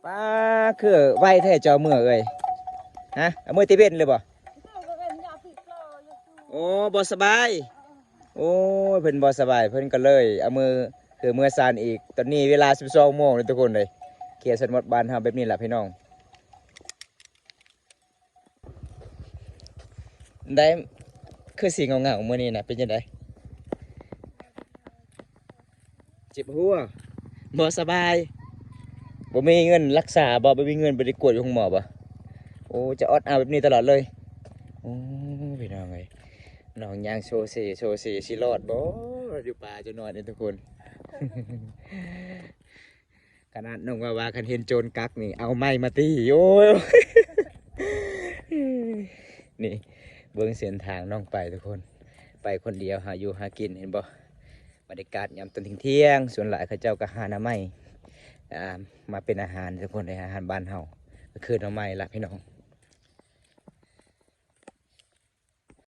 ປ້າ ຄືໄວແທ້ເຈົ້າເມືອເອີຍ. ຮະ ເອົາເມືອແຕ່ເວັນເລີຍບໍ່? ໂອ້ ບໍ່ສະບາຍ. ໂອ້ຍ ເພິ່ນບໍ່ສະບາຍ ເພິ່ນກໍເລີຍເອົາມື ຄືເມືອຊານອີກ. ຕອນນີ້ເວລາສິບສອງໂມງແລ້ວທຸກຄົນເອີຍ. ເຂດຊົນນະບົດບ້ານເຮົາແບບນີ້ລະພີ່ນ້ອງ. ໄດ້ ຄືຊິເຫງົາໆມື້ນີ້ນະ ເປັນຈັ່ງໃດ? ເຈັບຫົວ ບໍ່ສະບາຍ ບໍ່ມີເງິນລັກສາບໍ່? ບໍ່ມີເງິນ ບໍ່ໄດ້ກວດຢູ່ໂຮງໝໍບໍ່? ໂອ້ ຈະອອດເອົາແບບນີ້ຕະຫຼອດເລີຍ. ໂອ້ ພີ່ນ້ອງເອີຍ ນ້ອງຍ່າງໂຊເຊ ໂຊເຊ ຊິລອດບໍ່ ຢູ່ປ່າຈະນອນນີ້ທຸກຄົນ. ຂະໜາດນ້ອງວ່າວ່າ ຄັນເຫັນໂຈນກັກນີ້ ເອົາໄມ້ມາຕີ. ໂອ້ຍ ນີ້ ເບິ່ງເສັ້ນທາງນ້ອງໄປທຸກຄົນ ໄປຄົນດຽວຫາຢູ່ຫາກິນ ເຫັນບໍ່? ບັນຍາກາດຍາມຕອນທ່ຽງໆ ສ່ວນຫຼາຍເຂົາເຈົ້າກໍຫາໜໍ່ໄມ້ ອ່າ ມາເປັນອາຫານທຸກຄົນເອີຍ. ອາຫານບ້ານເຮົາກໍຄືໜໍ່ໄມ້ລະພີ່ນ້ອງ.